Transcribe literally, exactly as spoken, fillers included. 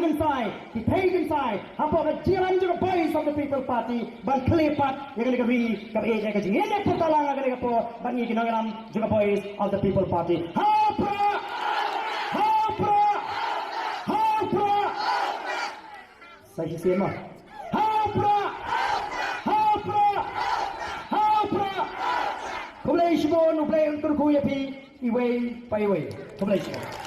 Kynsai, ki thei kynsai hapoh ka jingïalam jong ka Voice of the People Party ban khleh pat ïa kane ka ri kaba ïeit, ïa ka jingïeit pyrta lang ha kane ka por bad ngi ki nongïalam jong ka Voice of the People Party. Ha u Prah! Ha u Prah! Ha u Prah! Sa shisien mo. Ha u Prah! Ha u Prah! Ha u Prah! Khublei shibun, U Blei un kyrkhu ïa phi iwei pa iwei. Khublei shibun.